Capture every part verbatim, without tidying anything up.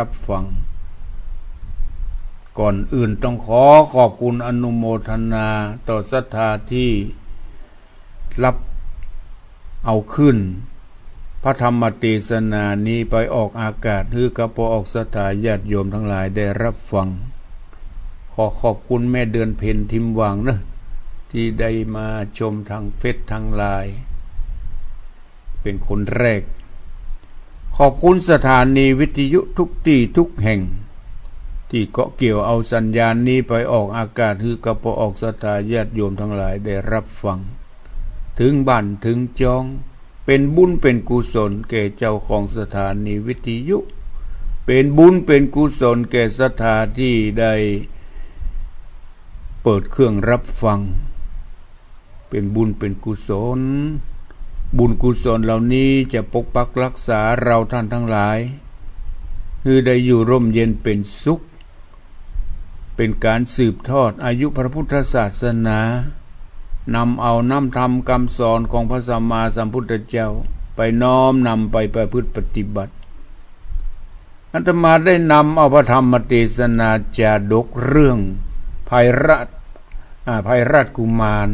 รับฟัง ก่อนอื่นต้องขอขอบคุณอนุโมทนาต่อศรัทธาที่รับเอาขึ้น พระธรรมเตสนานี้ไปออกอากาศ หื้อกับป้อออกศรัทธาญาติโยมทั้งหลายได้รับฟัง ขอขอบคุณแม่เดือนเพ็ญ ทิมหว่างเนอะ ที่ได้มาชมทางเฟซทางไลน์ เป็นคนแรก ขอบคุณสถานีวิทยุทุกตี้ทุกแห่ง ที่เกาะเกี่ยวเอาสัญญาณนี้ไปออกอากาศ หื้อกับป้อออกศรัทธาญาติโยมทั้งหลายได้รับฟัง เถิงบ้านเถิงจ๊อง เป๋นบุญเป๋นกุศลแก่เจ้าของสถานีวิทยุ เป๋นบุญเป๋นกุศลแก่ศรัทธาที่ได้เปิดเครื่องรับฟัง เป๋นบุญเป๋นกุศล บุญกุศลเหล่านี้จะปกปักรักษาเราท่านทั้งหลาย หื้อได้อยู่ร่มเย็นเป๋นสุข เป๋นก๋านสืบทอดอายุพระพุทธศาสนา นำเอาน้ำธรรมกำสอนของพระสัมมาสัมพุทธเจ้า ไปน้อมนำไปประพฤติปฏิบัติ อาตมาได้นำเอาพระธรรมเตสนาจาดกเรื่องไพราช อ่า ไพราชกุมาร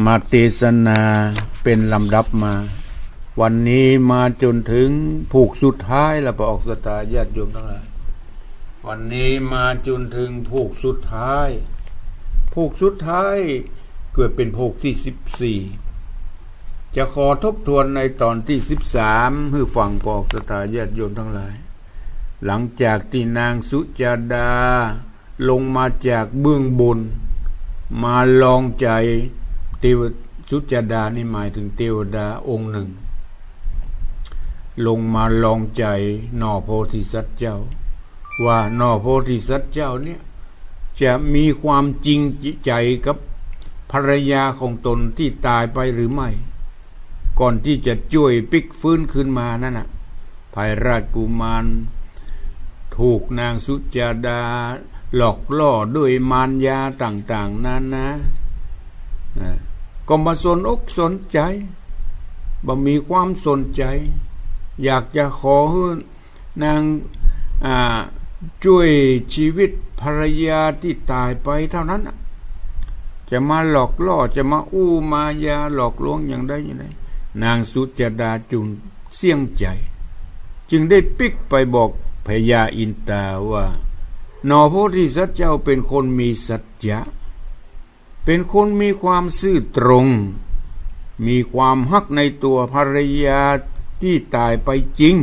มาเตสนาเป๋นลำดับมา วันนี้มาจ๋นเถิงผูกสุดท้ายแล้ว ป้อออกศรัทธาญาติโยมทั้งหลาย วันนี้มาจ๋นเถิงผูกสุดท้าย ผูกสุดท้ายเกือบเป๋นผูกตี้สิบสี่ จะขอทบทวนในตอนตี้สิบสาม หื้อฟัง ป้อออกศรัทธาญาติโยมทั้งหลาย หลังจากตี้นางสุจาดา ลงมาจากเบื้องบน มาลองใจ๋เตว- สุจาดานี่หมายเถิงเตวดาองค์หนึ่ง ลงมาลองใจ๋หน่อโพธิสัตว์เจ้า ว่าหน่อโพธิสัตว์เจ้าเนี่ย จะมีความจริงใจ๋กับภรรยาของตนที่ต๋ายไปหรือไม่ ก่อนตี้จะจ้วยปิ๊กฟื้นคืนมานั่นน่ะ ไพราชกุมารถูกนางสุจาดาหลอกล่อด้วยมารยาต่างๆ นานา อ่า ก็บ่สนอกสนใจ๋ บ่มีความสนใจ๋ อยากจะขอหื้อนาง อ่า จ้วยชีวิตภรรยาตี้ต๋ายไปเต้านั้นน่ะ จะมาหลอกล่อ จะมาอู้มายาหลอกลวงอย่างใดอย่างใด นางสุจาดาจึงเสี้ยงใจ๋ จึงได้ปิ๊กไปบอกพญาอินตาว่า หน่อโพธิสัตว์เจ้าเป๋นคนมีสัจจะ เป๋นคนมีความซื่อตรง มีความฮักในตั๋วภรรยาตี้ต๋ายไปจริง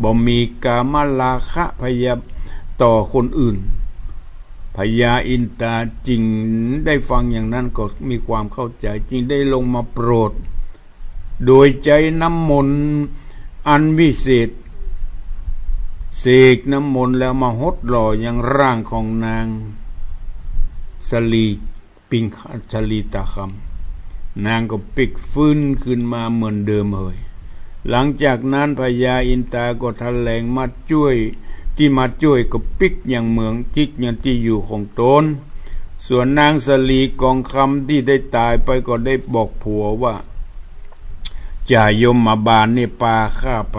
บ่มีกามราคะพยาบาทต่อคนอื่น พญาอินตาจึงได้ฟังอย่างนั้นก็มีความเข้าใจ๋ จึงได้ลงมาโปรด โดยใจ๊น้ำมนต์อันวิเศษ เสกน้ำมนต์แล้วมาหดหล่อยังร่างของนางสลีปิงค- สลีตาคำ นางก็ปิ๊กฟื้นคืนมาเหมือนเดิมเหย หลังจากนั้นพญาอินตาก็แถลงมาจ้วย ตี้มาจ้วยก็ปิ๊กยังเมือง ปิ๊กยังตี้อยู่ของตน ส่วนนางสลีกองคำตี้ได้ต๋ายไปก็ได้บอกผัวว่า จ่ายมบาลเนี่ยปาข้าไป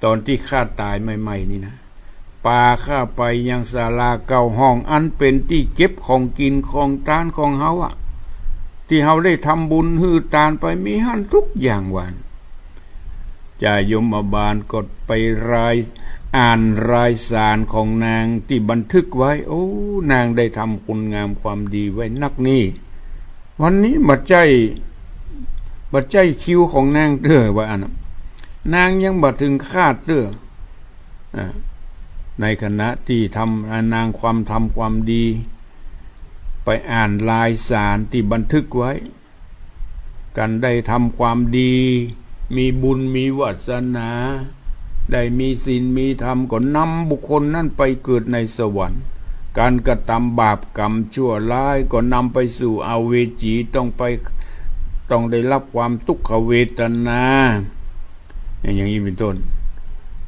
ตอนตี้ข้าต๋ายใหม่ๆ นี่นะ ปาข้าไปยังศาลาเก้าห้อง อันเป๋นตี้เก็บของกิ๋นของตานของเฮาอะ ตี้เฮาได้ทำบุญหื้อตานไป มีหั้นทุกอย่าง ว่าอั้น จ่ายมบาลก็ไปราย อ่านรายสารของนางตี้บันทึกไว้ โอ้ นางได้ทำคุณงามความดีไว้นักนี่ วันนี้บ่ใจ้ บ่ใจ้คิวของนางเตื้อ ว่าอั้นน่ะ นางยังบ่เถิงคาดเตื้อ อ่า ในขณะตี้ทำ นางความทำความดี ไปอ่านรายสารตี้บันทึกไว้ กันได้ทำความดี มีบุญมีวาสนา ได้มีศีลมีธรรม ก็นำบุคคลนั้นไปเกิดในสวรรค์ การกระทำบาปกรรมชั่วร้ายก็นำไปสู่อเวจี ต้องไป ต้องได้รับความทุกขเวทนา อย่างนี้เป็นต้น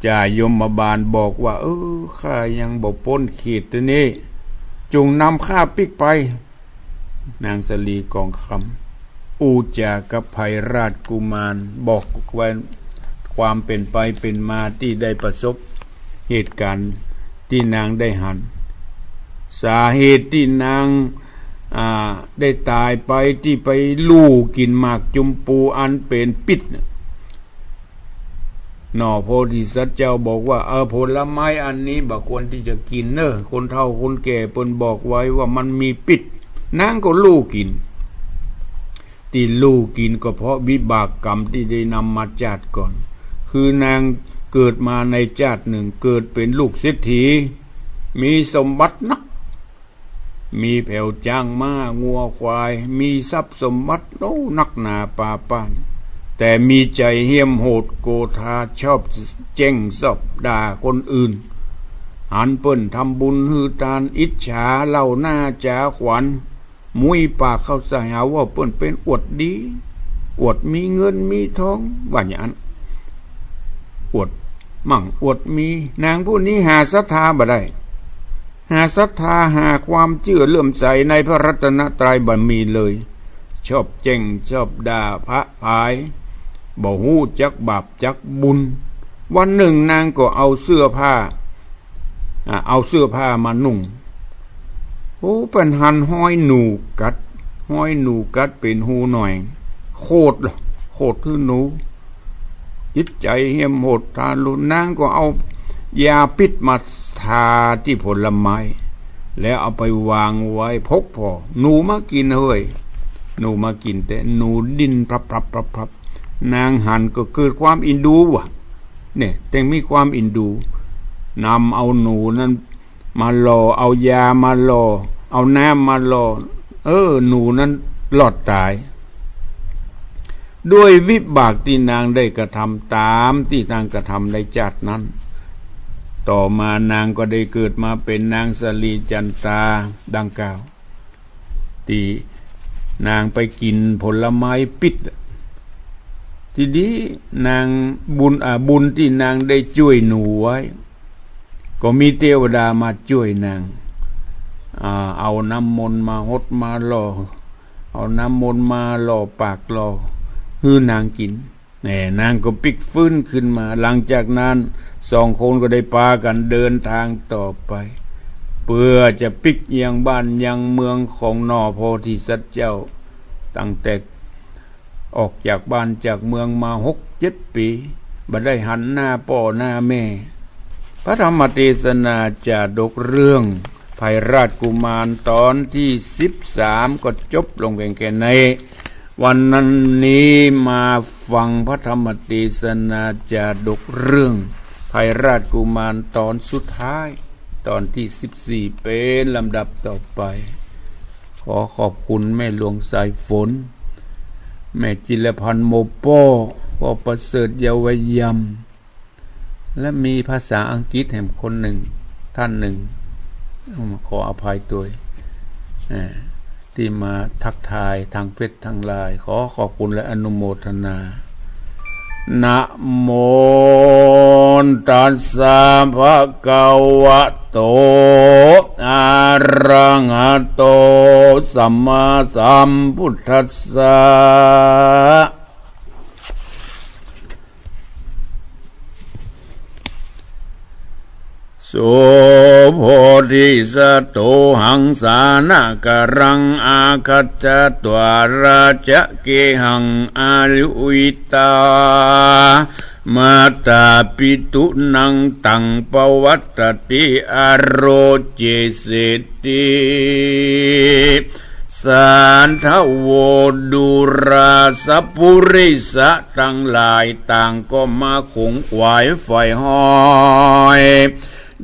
จ่ายมบาลบอกว่า เออ ข้ายังบ่ป๊นเขตนี้ จงนำข้าปิ๊กไป นางสลีกองคำ อู้จ๋ากับไพราชกุมาร บอกไว้ ความเป๋นไปเป๋นมาตี้ได้ประสบเหตุก๋ารณ์ตี้นางได้หัน สาเหตุตี้นาง อ่า ได้ต๋ายไปตี้ไปลู่กิ๋นหมากจุมปูอันเป๋นปิ๊ษน่ะ หน่อโพธิสัตว์เจ้าบอกว่า เออ ผลไม้อันนี้บ่ควรตี้จะกิ๋นเน่อ คนเฒ่าคนแก่เปิ้นบอกไว้ว่ามันมีปิ๊ษ นางก็ลู่กิ๋น ตี้ลู่กิ๋นก็เพราะวิบากกรรมตี้ได้นำมาจาก๋อน คือนางเกิดมาในจากนึ่ง เกิดเป๋นลูกเศรษฐี มีสมบัตินัก มีแผวจ๊างม้างัวควาย มีทรัพย์สมบัติ โอ้ นักหนาปาป้าน แต่มีใจ๋เหี้ยมโหดโกธา ชอบแจ้งชอบด่าคนอื่น หันเปิ้นทำบุญหื้อตาน อิจฉาเล่าหน้าจ๋าขวัญ มุยปากเข้าใส่หาว่าเปิ้นเป๋นอวดดี อวดมีเงินมีทอง ว่าอย่างนั้น อวดมั่งอวดมี นางผู้นี้หาศรัทธาบ่ได้ หาศรัทธา หาความเจื้อเลื่อมใสในพระรัตนตรัยบ่มีเลย ชอบแจ้งชอบด่าพระผาย บ่ฮู้จักบาปจักบุญ วันนึ่งนางก็เอาเสื้อผ้า อ่ะ เอาเสื้อผ้ามานุ่ง โอ้ เปิ้นหันฮอยหนูกัด ฮอยหนูกัดเป๋นฮูหน่อย โขดล่ะ โขดหื้อหนู จิตใจ๋เหี้ยมโหดทารุณ นางก็เอายาปิ๊ษมาทาตี้ผลไม้ แล้วเอาไปวางไว้ พกผ่อ หนูมากิ๋นเฮ้ย หนูมากิ๋น แต่หนูดิ้นพลับๆๆๆ นางหันก็เกิดความอินดูว่ะ เนี่ย เต็งมีความอินดู นำเอาหนูนั้นมาหล่อ เอายามาหล่อ เอาน้ำมาหล่อ เออ หนูนั้นรอดต๋าย ด้วยวิบากตี้นางได้กระทำต๋ามตี้นางกระทำในจากนั้น ต่อมานางก็ได้เกิดมาเป๋นนางสลีจันตาดังกล่าว ตี้นางไปกิ๋นผลไม้ปิ๊ษ ตี้ดีนางบุญ อ่า บุญตี้นางได้จ้วยหนูไว้ ก็มีเตวดามาจ้วยนาง อ่า เอาน้ำมนต์มาหดมาหล่อ เอาน้ำมนต์มาหล่อปากหล่อ หื้อนางกิ๋น แหม นางก็ปิ๊กฟื้นขึ้นมา หลังจากนั้นสองคนก็ได้ปากั๋นเดินตางต่อไป เปื้อจะปิ๊กยังบ้านยังเมืองของหน่อโพธิสัตว์เจ้า ตั้งแต่ออกจากบ้านจากเมืองมาหกเจ็ดปี๋ บ่ได้หันหน้าป้อหน้าแม่ พระธรรมเตสนาจาดกเรื่องไพราชกุมารต๋อนตี้สิบสามก็จบลงเพียงแค่นี้ วันนี้มาฟังพระธรรมเตสนาจาดกเรื่องไพราชกุมารต๋อนสุดท้าย ต๋อนตี้สิบสี่เป๋นลำดับต่อไป ขอขอบคุณแม่หลวงสายฝน แม่จิรพันธ์โมโป้ พ่อประเสริฐเยาวยำ และมีภาษาอังกฤษแหมคนนึ่ง ต้านนึ่ง อืม ขออภัยตวย เอ่อ ตี้มาตั๊กทายตางเฟซตางไลน์ ขอขอบคุณและอนุโมทนา นะโมตัสสะภะคะวะโต อะระหะโต สัมมาสัมพุทธัสสะ โส โพธิสัตโต หังสานะกะรัง อาคัจฉา ตวา ราจะเกหัง อายุ วิตา มาตา ปิตุ นัง ตัง ปะวัตติ อโร เจเสติ สาธะโว ดูราสะปุริสะตังหลาย ต่างก็มาขงขวายใฝ่ห้อย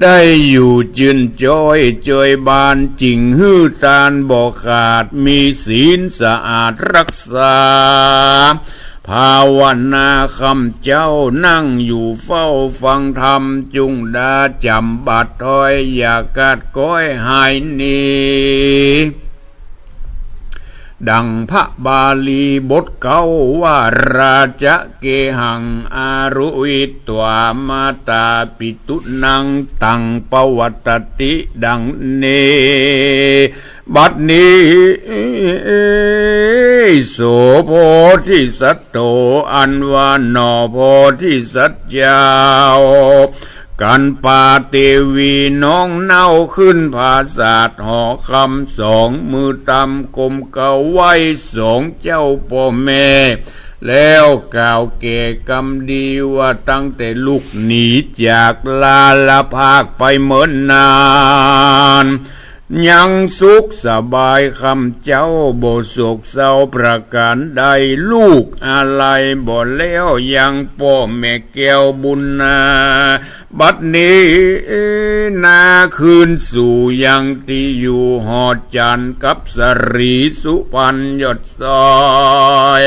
ได้อยู่จื้นจ้อยเจยบาน จิ่งหื้อตานบ่ขาด มีศีลสะอาดรักษา ภาวนาค่ำเจ๊า นั่งอยู่เฝ้าฟังธรรม จุ่งดาจ๋ำบาดถ้อย อย่ากาดก๊อยหายหนี ดั่งพระบาลีบทเก่าว่า ราจะเกหัง อโรหิตวา มาตาปิตุนัง ตังปวัตติ ดังนี้ บัดนี้ โส โพธิสัตโต อันว่าหน่อโพธิสัตว์เจ้า กันปาเตวีน้องเน่า ขึ้นผาสาทหอคำสอง มือตำกมเกล้าไหว้สองเจ้าป้อแม่ แล้วกล่าวแก่กำดีว่า ตั้งแต่ลูกหนีจากลาละภาคไปเมินนาน ยังสุขสบายคำเจ้า บ่โศกเศร้าประก๋านใด ลูกอาลัยบ่แล้วยังป้อแม่แก้วบุญนา บัดนี้นาคืนสู่ยังตี้อยู่หอจันทร์กับสรีสุพรรณยอดซอย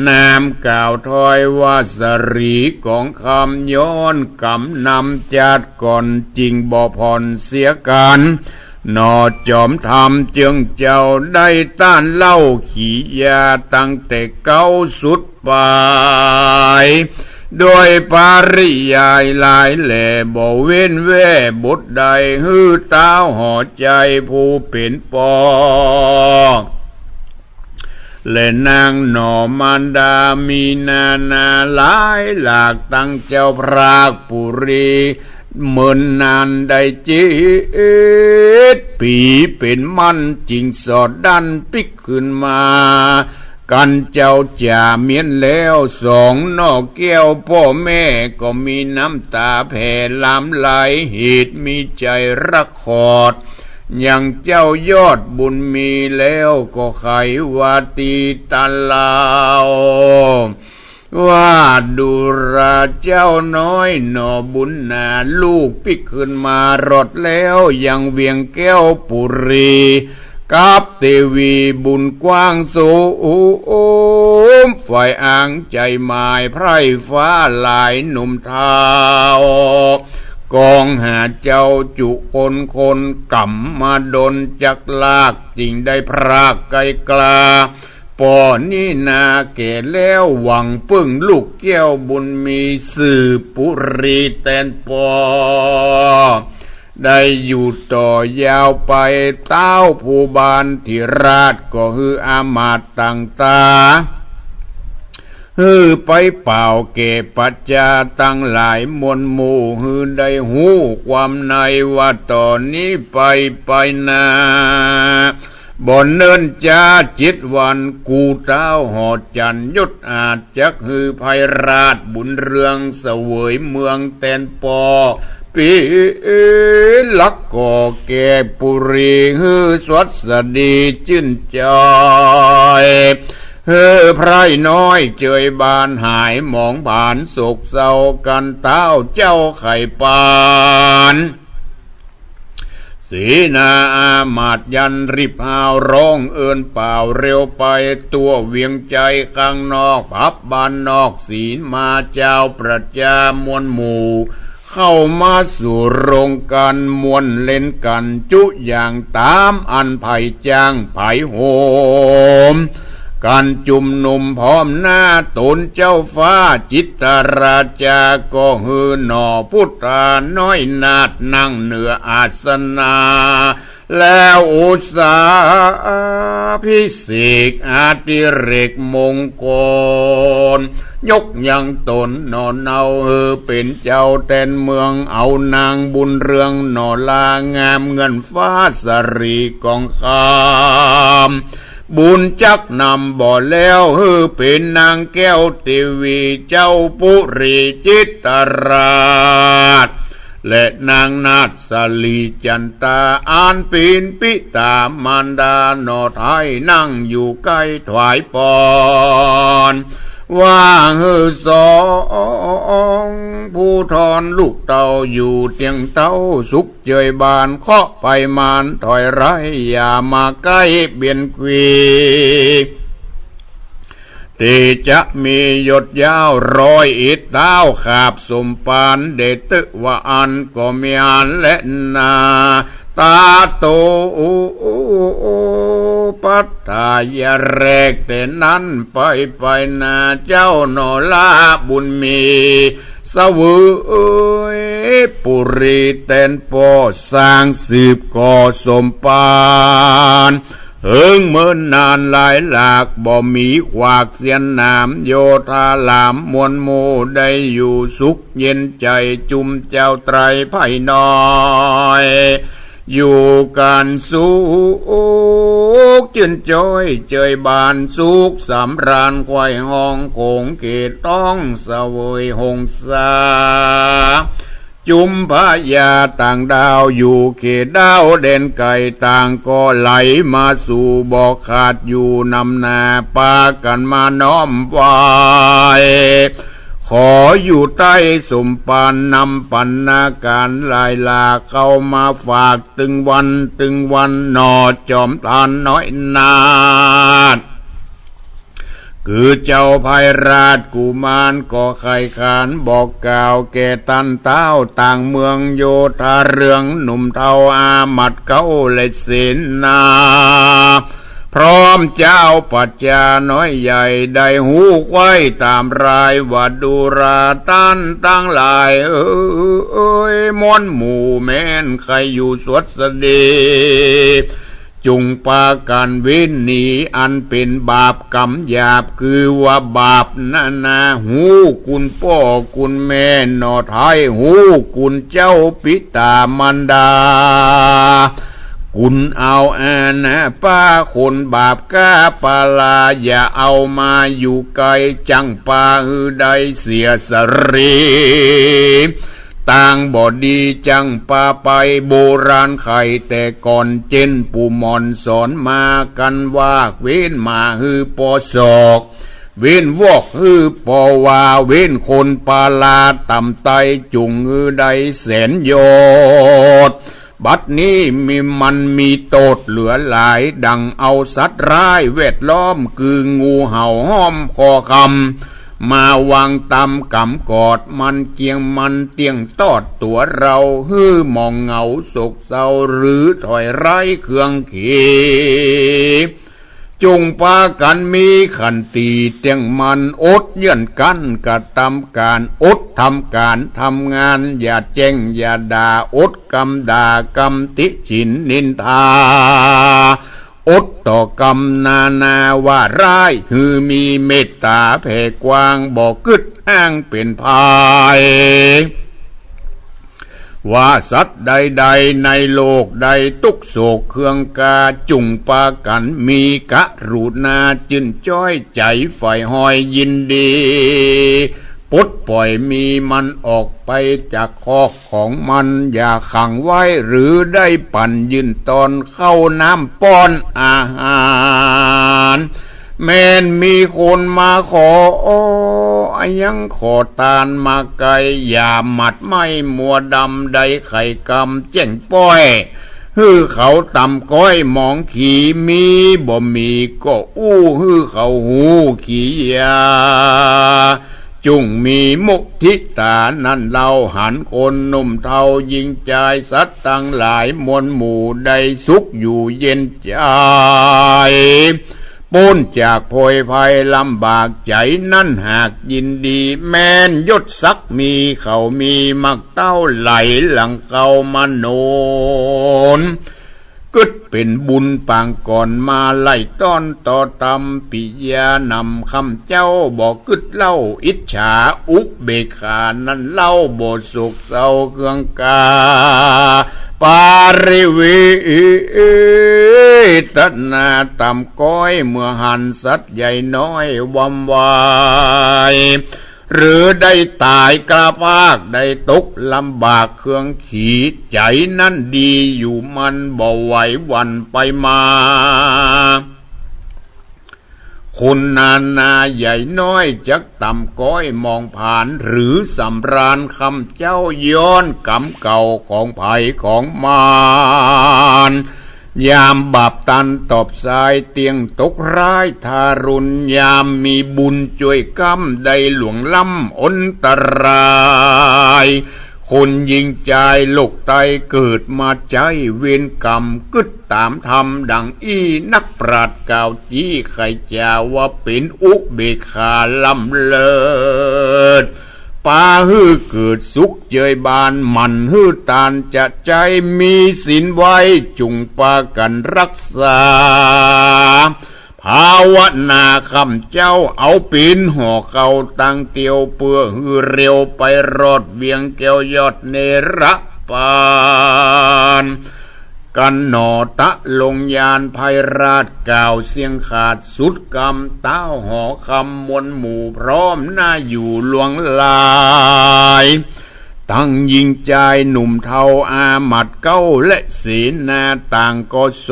นามกล่าวถ้อยว่า สรีของคำย้อนก๋ำนำจาติก่อน จึงบ่ผ่อนเสียกั๋น หน่อจอมธรรมเจิงเจ้า ได้ต้านเหล้าขียาตั้งแต่เก๊าสุดปาย โดยปริยายหลายแหล่ บ่เว้นแว่บทใด หื้อต้าวหอใจ๋ผู้เป๋นป้อ และนางหน่อมารดามีนานาหลายหลาก ตังเจ้าพรากปุรี เมินนานได้เจ็ดปี๋เป๋นมั่น จึงสอดดั้นปิ๊กขึ้นมา กันเจ้าจ๋าเมี้ยนแล้วสองหน่อแก้ว ป้อแม่ก็มีน้ำต๋าแผ่หลามไหล เหตุมีใจ๋รักขอด ยังเจ้ายอดบุญมี แล้วก็ไขว่าตี้ตาลาว ว่าดูราเจ้าน้อยหน่อบุญนา ลูกปิ๊กขึ้นมารอดแล้วยังเวียงแก้วปุรี กับเตวีบุญกว้างสูง ฝ่ายอังใจ๋หมายไพร่ฟ้าหลายหนุ่มเฒ่า กองหาเจ้าจุคนคน ก๋ำมาดนจักลาก จึงได้พรากไกลกล้า ป้อนี้นาแก่แล้วหวังปึ้งลูกแก้วบุญมี สืบปุรีแตนป้อ ได้อยู่ต่อยาวไป ต้าวผู้บานธิราชก็หื้ออามาตย์ต่างต๋า หื้อไปเป่าแก่ประจาตังหลายมวลหมู่ หื้อได้ฮู้ความในว่าต่อนี้ไปไปนา บ่เนิ่นจ๊าเจ็ดวัน กูต้าวหอจันทร์ยศอาจจักหื้อไพร่ราชบุญเรืองเสวยเมืองแตนป้อ ปีหลักก่อแก่ปุรี หื้อสวัสดีจื้นใจ๋ หื้อไพร่น้อยเจยบานหายหมองผานโศกเศร้า กันต้าวเจ้าไขปาน เสนาอามาตย์ยันรีบฮาวร้องเอิ้นป่าวเร็วไป ตั๋วเวียงใจ๋ข้างนอก ผับบ้านนอกสีมา เจ้าประจามวลหมู่ เข้ามาสู่โรงก๋านมวลเล่นกั๋นจุอย่างต๋ามอันใผจ้างใผโหม ก๋านจุมนุมพร้อมหน้าต๋นเจ้าฟ้าจิตตราชา ก็หื้อหน่อพุทธาน้อยนาถนั่งเหนืออาสนะ แล้วอุสสาภิเษกอติเรกมงคล ยกยังต๋นหน่อเนาหื้อเป๋นเจ้าแตนเมือง เอานางบุญเรืองหน่อลางามเงินฟ้าสรีกองคำ บุญจักนำบ่แล้วหื้อเป๋นนางแก้วเตวีเจ้าปุรีจิตราช และนางนาถสลีจันตา อันเป๋นปิตามารดาหน่อไท้ นั่งอยู่ใก้ถวายปอน ว่าหื้อสองผู้ทอนลูกเต้าอยู่เตียงเต้าสุขเจยบาน เคราะห์ภัยมารถอยไร้ อย่ามาใก้เบียดเบียน ตี้จะมียศยาวร้อยเอ็ด ต้าวขาบสมปาน เดชะว่าอั้นก็มีอันแลนา ตาโต ปัตตายแรกแต่นั้นไป ไปนาเจ้าหน่อละบุญมี เสวยปุรีแตนป้อ สร้างสืบก่อสมภาร เหิงเมินนานหลายหลาก บ่มีขวากเสี้ยนหนาม โยธารามมวลหมู่ ได้อยู่สุขเย็นใจ๋ จุมเจ้าไตรภายน้อย อยู่กั๋นสุขจื้นจ้อย เจยบานสุขสำราญ ใคว่ฮ้องโขงเขตต้อง เสวยหงสา จุมพญาต่างดาว อยู่เขตดาวแดนไก๋ ต่างก็ไหลมาสู่บ่ขาด อยู่นำหน้าปากั๋นมาน้อมไหว้ ขออยู่ใต้สมภาร นำปัณณาก๋านหลายหลาก เข้ามาฝากตึงวันตึงวัน หน่อจอมตานน้อยนาฏ คือเจ้าพายราชกุมาร ก็ใค่ขานบอกกล่าวแก่ต้านเต๊า ต่างเมืองโยธาเรือง หนุ่มเฒ่าอามัตย์เก๊าและเสนา พร้อมเจ้าปัจจาน้อยใหญ่ ได้ฮู้ไขว้ต๋ามราย ว่าดูราต้านตังหลายเอ๋ย มวลหมู่แม้นใค่อยู่สวัสดี จุ่งปากั๋นเว้นหนี อันเป๋นบาปกรรมหยาบ คือว่าบาปนานา ฮู้คุณป้อคุณแม่หน่อไท้ ฮู้คุณเจ้าปิต๋ามารดา คุณเอาอาณาป้า คนบาปก้าปาลา อย่าเอามาอยู่ใก้ จั้งปาหื้อได้เสียสรี ตางบ่ดี จั้งปาไป โบราณไขแต่ก่อน เจ้นปู่หม่อนสอนมากั๋นว่า เว้นหมาหื้อป้อสอก เว้นวอกหื้อป้อว่า เว้นคนปาลาต่ำไต้ จุ่งหื้อได้แสนยอด บัดนี้มี มันมีโต้ษเหลือหลาย ดั่งเอาสัตว์ร้ายแวดล้อม คืองูเห่าห้อมคอคำ มาวางต๋ามก๋ำกอด มันเจียงมันเตี้ยงตอดตั๋วเฮา หื้อหมองเหงาโศกเศร้า หรือถ้อยร้ายเคืองขี จุ่งปากั๋นมีขันติเตี้ยงมั่น อดเยื่อนกั้นกระตำก๋าน อดทำก๋านทำงาน อย่าแจ้งอย่าด่า อดกำด่ากำติฉินนินทา อดต่อกำนานาว่าร้าย หื้อมีเมตต๋าแผ่กว้าง บ่กึ๊ดอ้างเป๋นภัย ว่าสัตว์ใดๆ ในโลกได้ตุ๊กข์โศกเคืองกา จุ่งปากั๋นมีกรุณาจื้นจ้อย ใจ๋ใฝ่ฮอยยินดี ปลดป่อยมีมันออกไปจากคอกของมัน อย่าขังไว้หรือได้ปั่นยื่นตอน ข้าวน้ำป้อนอาหาร แม้นมีคนมาขอ อะหยังขอตานมาไก๋ อย่าหมัดไหม้มัวดำ ได้ไขกำแจ้งป้อย หื้อเขาตำก้อยหมองขี มีบ่มีก็อู้ หื้อเขาฮู้ขีอย่า จุ่งมีมุทิตานั้นเล่า หันคนหนุ่มเฒ่าหญิงจาย สัตว์ตังหลายมวลหมู่ ได้สุขอยู่เย็นใจ๋ ป๊นจากโผยภัยลำบาก ใจ๋นั้นหากยินดี แม้นยศศักดิ์มีเขามี มักเต้าไหลหลังเข้ามาหนุน กึ๊ดเป๋นบุญปางก่อนมา ไล่ต้อนต่อตำปิยานำ คำเจ้าบ่กึ๊ดเล่า อิจฉาอุเบกขานั้นเล่า บ่โศกเศร้าเคืองกา ปาริเวทนาตำก้อย เมื่อหันสัตว์ใหญ่น้อยวำวาย หรือได้ต๋ายกล้าพาก ได้ตกลำบากเคืองขี ใจ๋นั้นดีอยู่มัน บ่ไหวหวั่นไปมา คนนานาใหญ่น้อยจักตำก้อยมองผ่าน หรือสำราญคำเจ้า ย้อนกรรมเก่าของใผของมัน ยามบาปตันตอบสาย เตี้ยงตกร้ายทารุณ ยามมีบุญจ้วยก้ำ ได้หลวงล้ำอนตราย คนญิงจายโลกไตเกิดมาใจ๊เวรกรรม กึ๊ดต๋ามธรรมดั่งอี้ นักปราชญ์กล่าวจี้ ใค่จ๋าว่าเป๋นอุเบกขาล้ำเลิศ ปาหื้อเกิดสุขเจยบาน หมั่นหื้อตานจะใจ๊ มีศีลไว้จุ่งปากั๋นฮักษา ภาวนาค่ำเจ๊า เอาปี๋นห่อเข่าตังเตียว เปื้อหื้อเร็วไปรอดเวียงแก้วยอดเนรปาน กั๋นหน่อ ตะลงยานไพราชกล่าวเสียงขาดสุดกำ ต้าวหอคำมวลหมู่พร้อมหน้าอยู่หลวงหลาย ตังญิงจายหนุ่มเฒ่าอามาตย์เก๊า และเสนาต่างก็โส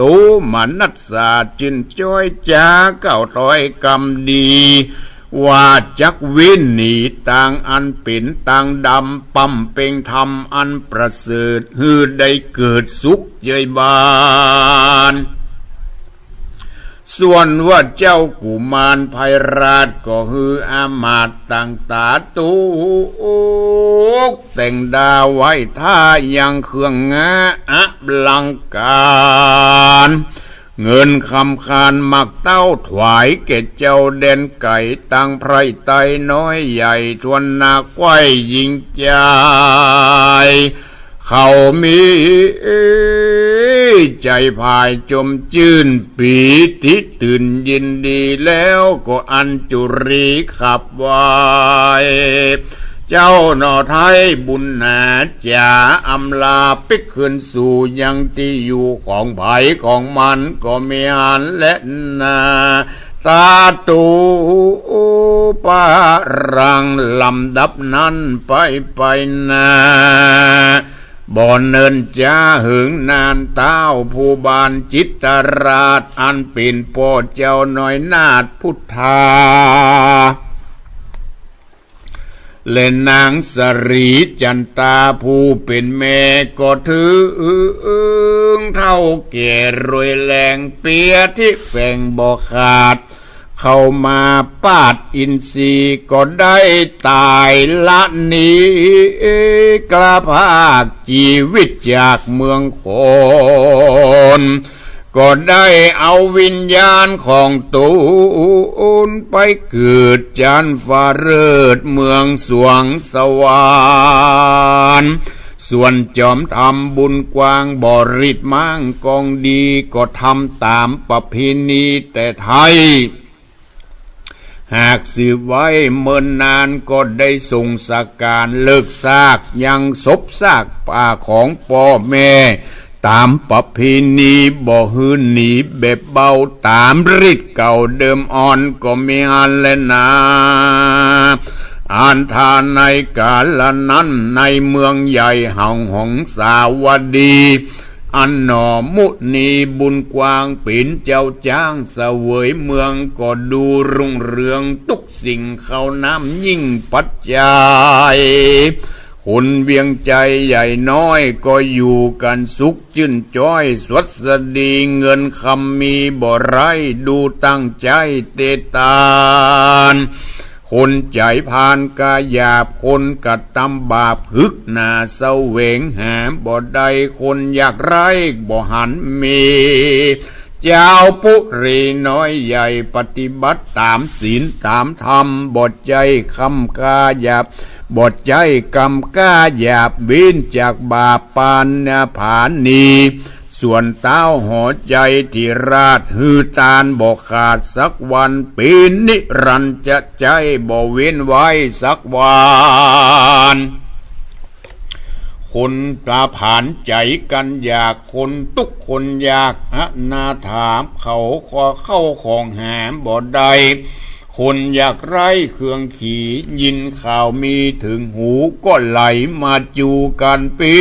มนัสสาจื้นจ้อย จ๋ากล่าวถ้อยกำดี ว่าจักวิ่นหนีตางอันเป๋นตางดำ ปำเป็งธรรมอันประเสริฐ หื้อได้เกิดสุขเจยบาน ส่วนว่าเจ้ากุมารไพราชก็หื้ออามาตย์ต่างต๋าตุก แต่งดาไว้ถ้ายังเครื่องงาอลังก๋าร เงินคำคานหมากเต้าถวายแก่เจ้าแดนไก๋ ตังไพร่ไตน้อยใหญ่ถ้วนหน้า ใคว่ญิงจายเขามีใจ๋ผ่ายจมจื้น ปีติตื่นยินดีแล้ว ก็อัญจุลีขับไหว้ เจ้าหน่อไทยบุญหนา จ๋าอำลาปิ๊กคืนสู่ยังตี้อยู่ของใผของมันก็มีอันแลนา ตาตูปารัง ลำดับนั้นไปไปนา บ่เนินจ๊าเหิงนาน ต้าวผู้บานจิตรราช อันเป๋นป้อเจ้าน้อยนาถพุทธา และนางสรีจันตาผู้เป๋นแม่ ก็เถิงเฒ่าแก่รวยแรง เปียธิแฝงบ่ขาด เข้ามาปาดอินทรีย์ ก็ได้ต๋ายละหนีกล้าพรากจีวิตจากเมืองคน ก็ได้เอาวิญญาณของต๋นไปเกิดจั้นฟ้าเลิศเมืองสวงสวรรค์ ส่วนจอมธรรมบุญกว้างบริตรมั่งกองดี ก็ทำต๋ามประเพณีแต่ไทย หากสืบไว้เมินนาน ก็ได้ส่งสการเลิกซากยังศพซากป่าของป้อแม่ ต๋ามประเพณี บ่หื้อหนีแบบเบา ต๋ามริตรเก่าเดิมอ่อนก็มีอันแลนา อันธาในกาละนั้น ในเมืองใหญ่แห่งหงสาวดี อันหน่อมุนีบุญกว้างเป๋นเจ้าจ๊างเสวยเมือง ก็ดูรุ่งเรืองตุ๊กสิ่ง ข้าวน้ำยิ่งปัจจัย คนเวียงใจ๋ใหญ่น้อย ก็อยู่กั๋นสุขจื้นจ้อยสวัสดี เงินคำมีบ่ไร้ ดูตั้งใจ๋เตตาน คนใจ๋พาลกายหยาบ คนกระตำบาป หึกหนาเสวงหาบ่ได้ คนยากไร้บ่หันมี จาวปุรีน้อยใหญ่ ปฏิบัติต๋ามศีลต๋ามธรรม บ่ใจ้กำกล้าหยาบ บ่ใจ้กำกล้าหยาบ เว้นจากบาปปานผานี ส่วนต้าวหอใจ๋ธิราช หื้อตานบ่ขาดสักวัน เป๋นนิรันจะใจ๊ บ่เว้นไว้สักวัน คนต๋าผานใจ๋กั๋นอยาก คนตุ๊กข์คนยากอนาถา เขาขอเข้าของหาบ่ได้ คนยากไร้เครื่องขี่ ยินข่าวมีเถิงหู ก็ไหลมาจู๋กั๋นเป๋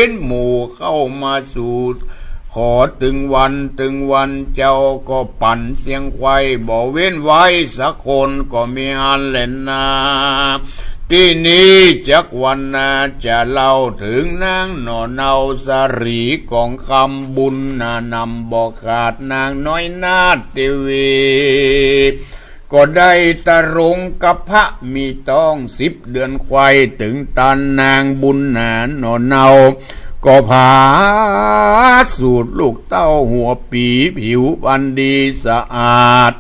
นหมู่เข้ามาสู่ ขอตึงวันตึงวัน เจ้าก็ปั่นเสียงไขว่ บ่เว้นไว้สักคนก็มีอันแลนา ตี้นี้จักวันนาจะเล่าเถิงนางหน่อเนาสรี ของคำบุญหนานำบ่ขาด นางน้อยนาถเตวี ก็ได้ตะรงกะพร้ามีต๊องสิบเดือนไขว่ เถิงตานนางบุญหนาหน่อเนา ก็ผาสูติลูกเต้าหัวปี ผิวพรรณดีสะอาด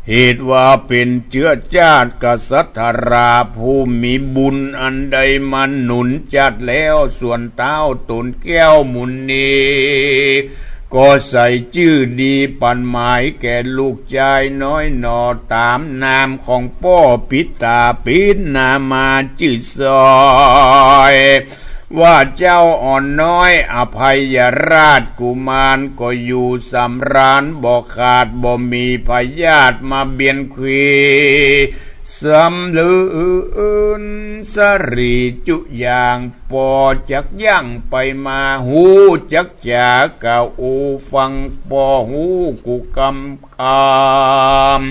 เหตุว่าเป๋นเจื๊อจ้าดกษัตราผู้มีบุญ อันได้มาหนุนจ้าดแล้ว ส่วนต้าวต๋นแก้วมุนี ก็ใส่จื้อดีปันหมายแก่ลูกจายน้อยหน่อ ต๋ามนามของป้อปิดต๋าปิดนามาจื้อสอย ว่าเจ้าอ่อนน้อยอภัยราชกุมาร ก็อยู่สำราญบ่ขาด บ่มีพยาธิมาเบียดเบียน สำเริญสะหรีจุอย่าง ป้อจักย่างไปมา ฮู้จักจ๋ากล่าวอู้ฟัง ป้อฮู้กู้กำ กาม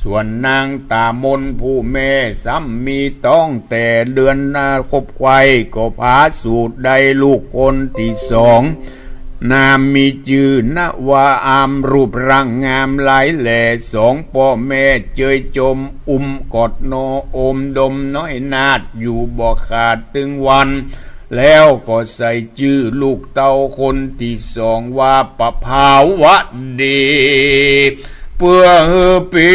ส่วนนางต๋ามนผู้แม่ซ้ำมีต๊องแต่เดือนนาคบไขว่ ก็ผาสูติได้ลูกคนตี้สอง นามมีจื้อนาวาอาม รูปร่างงามหลายแหล่ สองป้อแม่เจยจม อุ้มกอดนอโอมดมน้อยนาฏอยู่บ่ขาดตึงวัน แล้วก็ใส่จื้อลูกเต้าคนตี้สองว่าประภาวดี เปื้อหื้อเป๋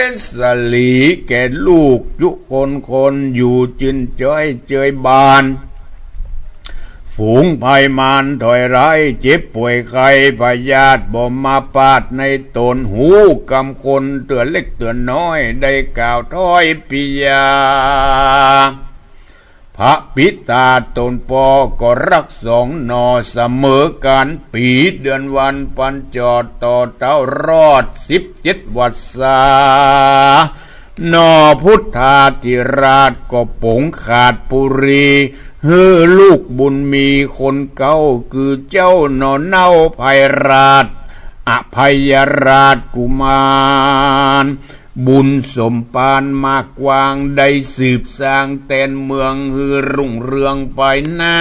นสะหรีแก่ลูกจุคนคน อยู่จื้นจ้อยเจยบาน ฝูงภัยมารถอยร้าย เจ็บป่วยไข้พยาธิบ่มาปาดในต๋น ฮู้กำคนเตื้อเล็กเตื้อน้อย ได้กล่าวถ้อยปิยา พระปิดต๋าต๋นป้อก็ฮักสองหน่อ เสมอกั๋นปี๋เดือนวัน ปันจอดต่อเต้ารอดสิบเจ็ดวรรษา หน่อพุทธาธิราชก็ป๋งขาดปุรี หื้อลูกบุญมีคนเก๊า คือเจ้าหน่อเน่าภัยราช อภัยราชกุมาร บุญสมปานมากกว้าง ได้สืบสร้างแตนเมืองหื้อรุ่งเรืองไปหน้า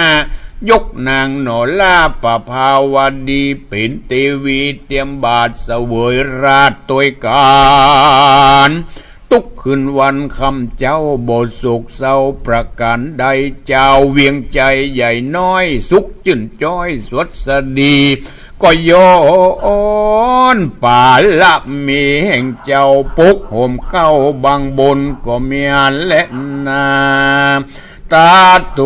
ยกนางหน่อหล้าประภาวดี เป๋นเตวีเตียมบาทเสวยราชย์ตวยก๋าน ตุ๊กคืนวันค่ำเจ๊าบ่โศกเศร้าประก๋านใด จาวเวียงไจใหญ่น้อยสุขจื้นจ้อยสวัสดี ก็ย้อนปารมีแห่งเจ้า ปกห่มเกล้าบังบนก็แม่นแลนา ตาโต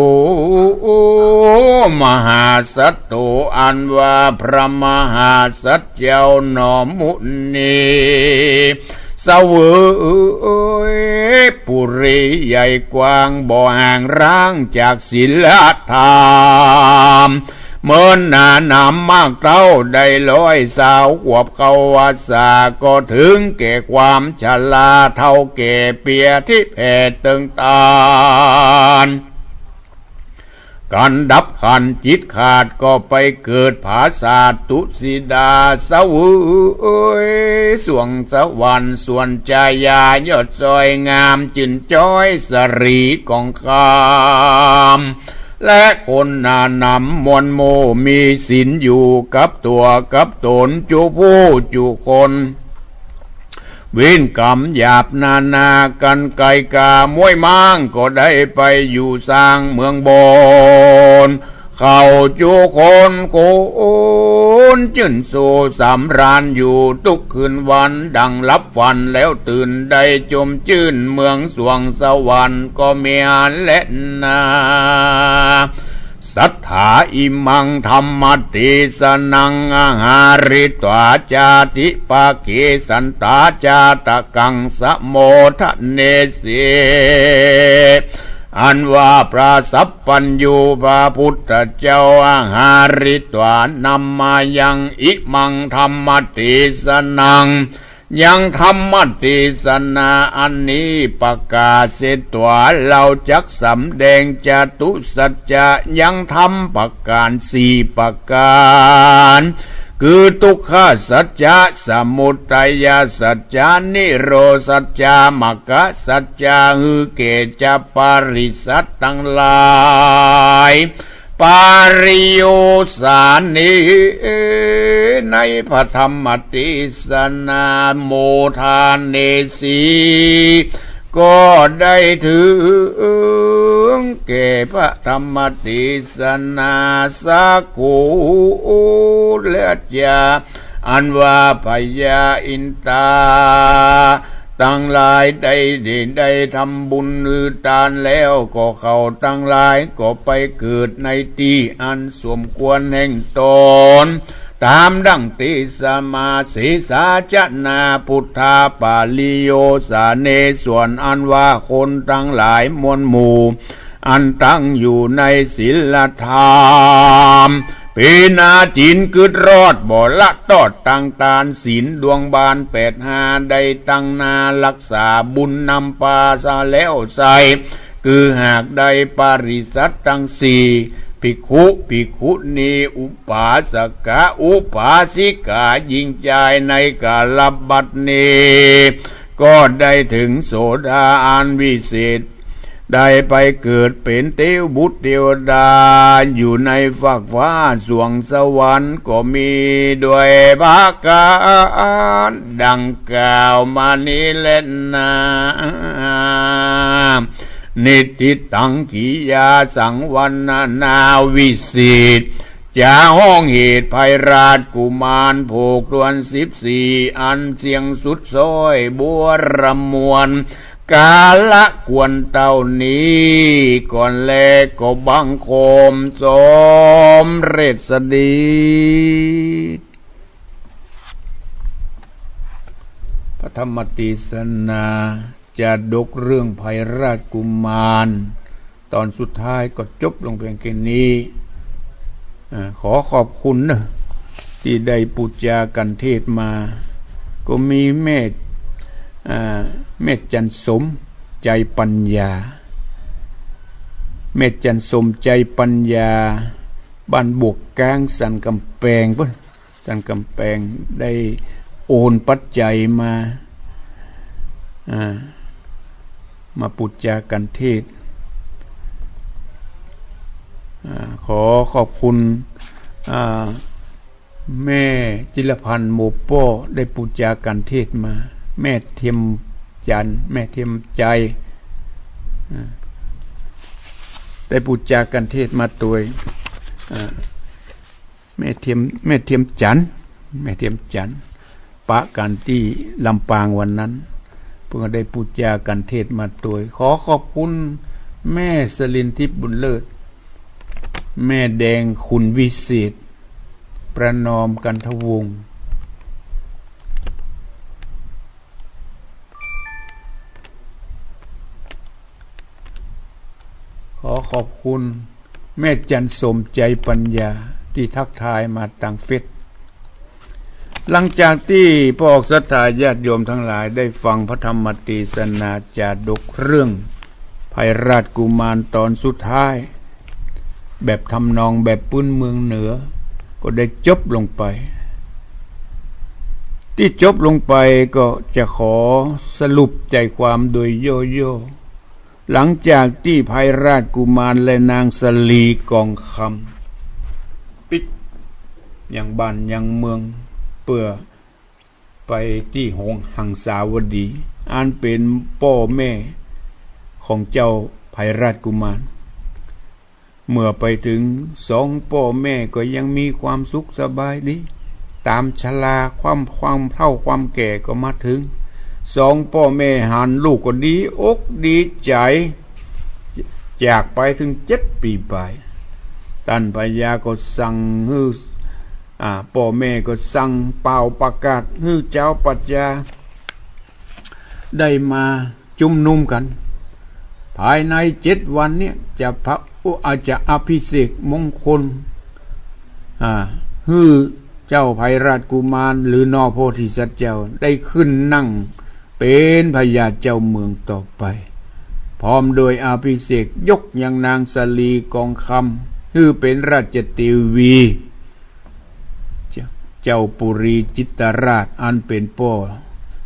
มหาสัตโต อันว่าพระมหาสัตว์เจ้าหน่อมุนี เสวยปุรีใหญ่กว้าง บ่ห่างร้างจากศีลธรรม เมินหนาหนามมากเต้าได้ร้อยซาวขวบเข้าวัสสา ก็เถิงแก่ความชราเฒ่าแก่เปียที่แผ่เติงตาน กันดับขันจิตขาดก็ไปเกิดผาสาทตุสิดา เสวยสวงสวรรค์ส่วนจายายอดซอยงาม จื้นจ้อยสะหรีของคำ และคนหนาหนามมวลหมู่มีศีลอยู่กับตั๋วกับต๋นจุผู้จุคน เว้นกรรมหยาบนานา กรรไกรกาม้วยม้างก็ได้ไปอยู่สร้างเมืองบน เขาจุคนคนจื้นโศกสำราญอยู่ตุ๊กคืนวัน ดังหลับฝันแล้วตื่นได้จมจื้น เมืองสวงสวรรค์ก็แม่นแลนา สัตถา อิมัง ธัมมเตสนัง อาหาริत्वा จาติปาเก สันตา จาตกัง สโมทเนสิ อันว่าพระสัพพัญญูพระพุทธเจ้า อาหาริत्वा นำมายัง อิมัง ธัมมเตสนัง ยังธรรมเตสนาอันนี้ ปกาเสत्वा เฮาจักสำแดงจตุสัจจะ ยังธรรมประก๋านสี่ประก๋าน คือ ทุกขสัจจะ สมุทัยสัจจะ นิโรธสัจจะ มรรคสัจจะ หื้อแก่จะปริษัทตังหลาย ปริโยสาเน ในพระธรรมเตสนา โมทาเนสี ก็ได้ถึงแก่พระธรรมเตสนาสักโข และจะ อันว่าพญาอินตาตังหลายได้ ได้ ได้ทำบุญหื้อตานแล้ว ก็เขาตังหลายก็ไปเกิดในตี้อันสมควรแห่งต๋น ต๋ามดังเตสนามา เสสาจะนา พุทธา ปริโยสาเน ส่วนอันว่าคนตังหลายมวลหมู่ อันตั้งอยู่ในศีลธรรม เป๋นอาจิณกึ๊ดรอด บ่ละตอดตังตาน ศีลดวงบานแปดห้า ได้ตั้งหน้ารักษาบุญนำปาสาแล้วไส้ คือหากได้ปริษัทตังสี่ ภิกขุ ภิกขุณี อุปาสกะ อุปาสิกา ญิงจาย ในก๋าลบัดนี้ ก็ได้ถึงโสดาอันวิเศษ ได้ไปเกิดเป๋นเตวบุตรเตวดา อยู่ในฟากฟ้าสวงสวรรค์ก็มี ด้วยประก๋านดังกล่าวมานี้แลนา นิฏฐิตัง กิริยาสังวรรณนาวิเศษ จะฮ้องเหตุภัยราชกุมาร ผูกถ้วนสิบสี่ อันเสี้ยงสุดซ้อยบัวระมวล ก๋าละควรเต้านี้ก่อนแล ก็บังคมสมเร็จสดี พระธรรมเตสนา จาดกเรื่องภัยราชกุมาร ต๋อนสุดท้ายก็จบลงเพียงแค่นี้ อ่า ขอขอบคุณเนอะ ตี้ได้ปู๋จากัณฑ์เทศน์มา ก็มีแม่ อ่า แม่จันสมใจ๋ปัญญา แม่จันสมใจ๋ปัญญา บ้านบวกก๊าง สันก๋ำแปงปู๊น สันก๋ำแปง ได้โอนปัจจัยมา อ่า มาปู๋จากัณฑ์เทศน์ อ่า ขอขอบคุณ อ่า แม่จิรพันธ์ โมป้อ ได้ปู๋จากัณฑ์เทศน์มา แม่เทียมจันทร์ แม่เทียมใจ๋ อ่า ได้ปู๋จากัณฑ์เทศน์มาตวย อ่า แม่เทียม แม่เทียมจันทร์ แม่เทียมจันทร์ ปะกั๋นตี้ลำปางวันนั้น เปิ้นก็ได้ปู๋จากัณฑ์เทศน์มาตวย ขอขอบคุณแม่สลินทิพย์บุญเลิศ แม่แดงคุณวิเศษ ประนอมกันทวงศ์ ขอขอบคุณแม่จันสมใจ๋ปัญญาตี้ทักทายมาตางเฟซ หลังจากตี้พวกศรัทธาญาติโยมตังหลายได้ฟังพระธรรมเตสนาจาดกเรื่องภัยราชกุมารต๋อนสุดท้าย แบบทำนองแบบปื๊นเมืองเหนือ ก็ได้จบลงไป ตี้จบลงไปก็จะขอสรุปใจ๋ความโดยย่อๆ หลังจากตี้ภัยราชกุมารและนางสลีกองคำปิ๊กยังบ้านยังเมือง เปื้อไปตี้หงส์หังสาวดี อันเป๋นป้อแม่ของเจ้าภัยราชกุมาร เมื่อไปถึง สองป้อแม่ก็ยังมีความสุขสบายดี ต๋ามชราความ ความเฒ่าความแก่ก็มาถึง สองป้อแม่หันลูกก็ดีอกดีใจ๋ จากไปเถิงเจ็ดปี๋ปาย ต้านพญาก็สั่งหื้อ อ่า ป้อแม่ก็สั่งเป่าประกาศหื้อจาวประจา ได้มาจุมนุมกั๋น ภายในเจ็ดวันเนี่ยจะพระ อาจจะอภิเษกมงคล อ่า หื้อเจ้าภัยราชกุมารหรือนอโพธิสัตว์เจ้าได้ขึ้นนั่งเป๋นพญาเจ้าเมืองต่อไป พร้อมโดยอภิเษกยกยังนางสลีกองคำ หื้อเป๋นราชเตวี เจ้าปุรีจิตราชอันเป๋นป้อ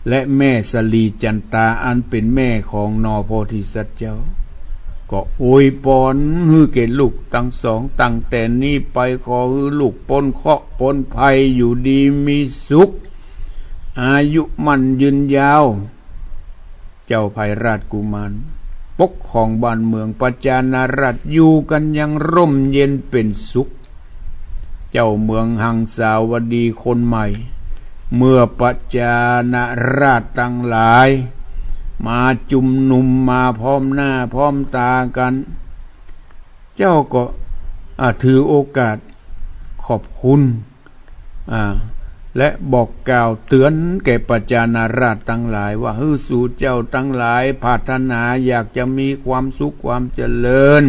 และแม่สลีจันตาอันเป๋นแม่ของนอโพธิสัตว์เจ้า ก็อวยปอนหื้อแก่ลูกตังสอง ตั้งแต่นี้ไปขอหื้อลูกป๊นเคราะห์ป๊นภัย อยู่ดีมีสุข อายุมั่นยืนยาว เจ้าไพราชกุมารปกครองบ้านเมือง ประชานาราษฎร์อยู่กันอย่างร่มเย็นเป๋นสุข เจ้าเมืองหังสาวดีคนใหม่ เมื่อประชานาราษฎร์ตังหลาย มาจุมนุมมาพร้อมหน้าพร้อมต๋ากั๋น เจ้าก็ อ่า ถือโอกาสขอบคุณ อ่า และบอกกล่าวเตื๋อนแก่ประชานาราษฎร์ตังหลายว่า หื้อสูเจ้าตังหลายปรารถนาอยากจะมีความสุขความเจริญ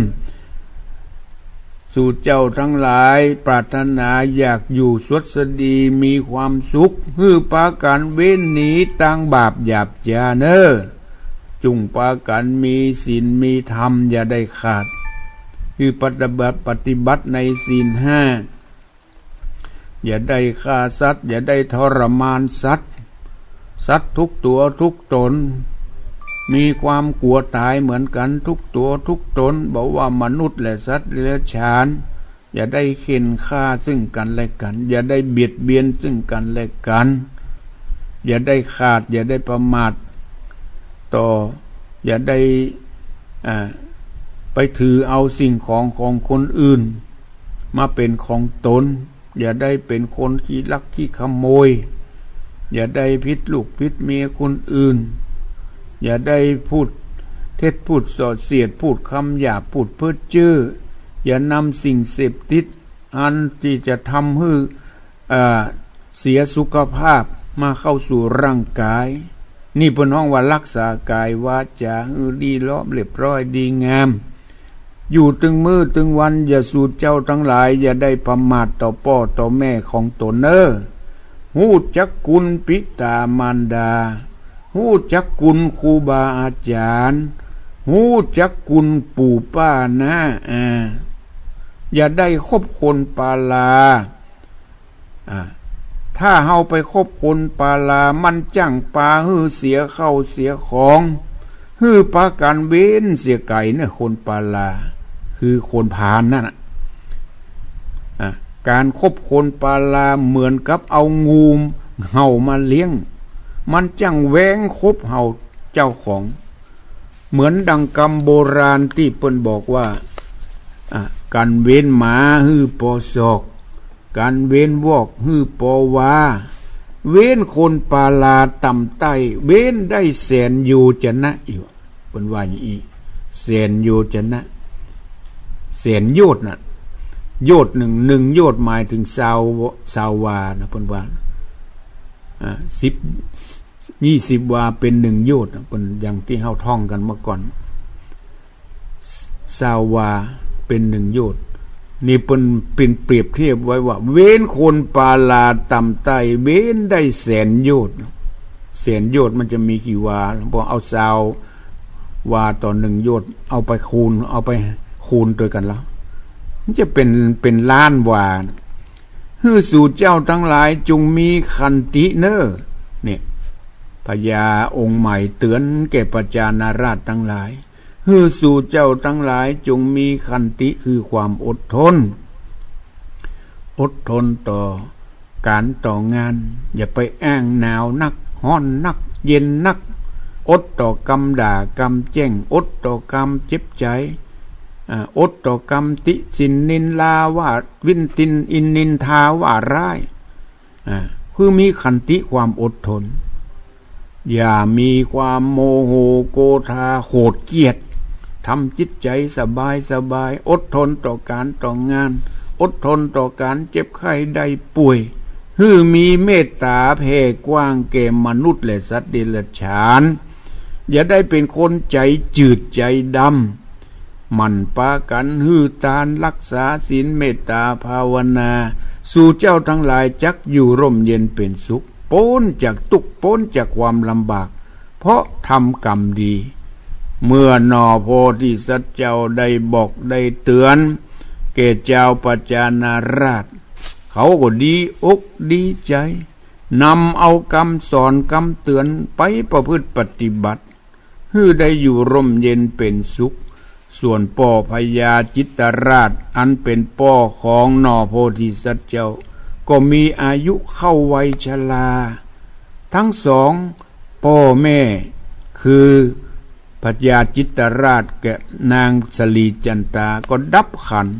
สูเจ้าตังหลายปรารถนาอยากอยู่สวัสดีมีความสุข หื้อปากั๋นเว้นหนีตางบาปหยาบจ๊าเน่อ จุ่งปากั๋นมีศีลมีธรรมอย่าได้ขาด หื้อปฏิบัติ ปฏิบัติในศีลห้า อย่าได้ฆ่าสัตว์ อย่าได้ทรมานสัตว์ สัตว์ทุกตั๋วทุกต๋น มีความกั๋วต๋ายเหมือนกั๋นทุกตั๋วทุกต๋น บ่ว่ามนุษย์และสัตว์เดรัจฉาน อย่าได้เข่นฆ่าซึ่งกั๋นและกั๋น อย่าได้เบียดเบียนซึ่งกั๋นและกั๋น อย่าได้ขาด อย่าได้ประมาทต่อ อย่าได้ อ่า ไปถือเอาสิ่งของของคนอื่น มาเป๋นของต๋น อย่าได้เป๋นคนขี้ลักขี้ขโมย อย่าได้ผิดลูกผิดเมียคนอื่น อย่าได้พูดเท็จพูดส่อเสียด พูดกำหยาบ พูดเพ้อเจ้อ อย่านำสิ่งเสพติด อันตี้จะทำหื้อ อ่า เสียสุขภาพมาเข้าสู่ร่างก๋าย นี่เปิ้นฮ้องว่ารักษากายวาจ๋าหื้อดีเลาะเรียบร้อยดีงาม อยู่ตึงมื้อตึงวัน อย่าสูเจ้าตังหลายอย่าได้ประมาทต่อป้อต่อแม่ของต๋นเน่อ ฮู้จักคุณปิต๋ามารดา ฮู้จักคุณครูบาอาจ๋ารย์ ฮู้จักคุณปู่ป้าน้าอา อย่าได้คบคนปาลา อ่า ถ้าเฮาไปคบคนปาลา มันจั้งปาหื้อเสียเข้าเสียของ หื้อปากั๋นเว้นเสียไก๋เน่อ คนปาลา คือคนพาลนั่นน่ะ อ่า ก๋านคบคนปาลาเหมือนกับเอางูเห่ามาเลี้ยง มันจั้งแว้งคบเห่าเจ้าของ เหมือนดังกำโบราณตี้เปิ้นบอกว่า อ่ะ กั๋นเว้นหมาหื้อปอศอก กั๋นเว้นวอกหื้อปอวา เว้นคนปาลาต่ำใต้ เว้นได้แสนโยจนะอยู่ เปิ้นว่าอย่างอี้ แสนโยจนะ แสนโยชน์น่ะ โยชน์หนึ่ง หนึ่งโยชน์หมายถึงซาว ซาววานะ เปิ้นว่า อ่ะ สิบ ยี่สิบวาเป๋นหนึ่งโยชน์น่ะ เปิ้นอย่างตี้เฮาท่องกั๋นเมื่อก่อน ซาววาเป๋นหนึ่งโยชน์ นี่เปิ้น เปิ้นเปรียบเทียบไว้ว่า เว้นคนปาลาต่ำใต้ เว้นได้แสนโยชน์ แสนโยชน์มันจะมีกี่วา พอเอาซาววาต่อหนึ่งโยชน์ เอาไปคูณ เอาไปคูณตวยกั๋นแล้ว มันจะเป๋น เป๋นล้านวา หื้อสูเจ้าตังหลายจงมีขันติเน่อ เนี่ย พญาองค์ใหม่เตื๋อนแก่ประชานาราษฎร์ตังหลาย หื้อสูเจ้าตังหลายจงมีขันติคือความอดทน อดทนต่อก๋านต่องาน อย่าไปอ้างหนาวนัก ฮ้อนนัก เย็นนัก อดต่อกำด่ากำแจ้ง อดต่อกำเจ็บใจ๋ อ่า อดต่อกำติฉินนินลาว่า วินตินอินนินทาว่าร้าย อ่า คือมีขันติความอดทน อย่ามีความโมโหโกธาโขดเขี้ยด ทำจิตใจ๋สบายสบาย อดทนต่อก๋านต่องาน อดทนต่อก๋านเจ็บไข้ได้ป่วย หื้อมีเมตต๋าแผ่กว้างแก่มนุษย์และสัตว์เดรัจฉาน อย่าได้เป๋นคนใจ๋จืดใจ๋ดำ หมั่นปากั๋นหื้อตาน รักษาศีล เมตต๋าภาวนา สูเจ้าตังหลายจักอยู่ร่มเย็นเป๋นสุข ป๊นจากตุ๊กข์ ป๊นจากความลำบาก เพราะทำกรรมดี เมื่อหนอโพธิสัตว์เจ้าได้บอกได้เตื๋อน แก่จาวประชานาราษฎร์ เขาก็ดีอกดีใจ๋ นำเอากำสอนกำเตื๋อนไปประพฤติปฏิบัติ หื้อได้อยู่ร่มเย็นเป๋นสุข ส่วนป้อพญาจิตตราชอันเป๋นป้อของหน่อโพธิสัตว์เจ้า ก็มีอายุเข้าวัยชรา ตึงสองป้อแม่ คือพญาจิตตราชกับนางสลีจันตาก็ดับขันธ์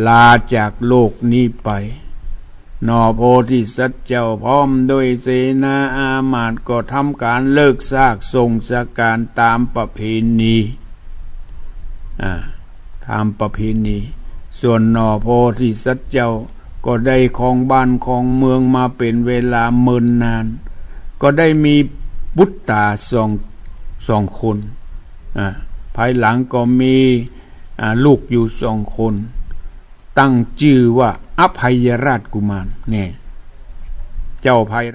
ลาจากโลกนี้ไป หน่อโพธิสัตว์เจ้าพร้อมด้วยเสนาอามาตย์ก็ทำก๋านเลิกซากส่งสการต๋ามประเพณี อ่า ต๋ามประเพณี ส่วนหน่อโพธิสัตว์เจ้าก็ได้ครองบ้านครองเมืองมาเป๋นเวลาเมินนาน ก็ได้มีบุตราสอง สองคน อ่า ภายหลังก็มี อ่า ลูกอยู่สองคน ตั้งจื้อว่าอภัยราชกุมาร เนี่ย เจ้าภัย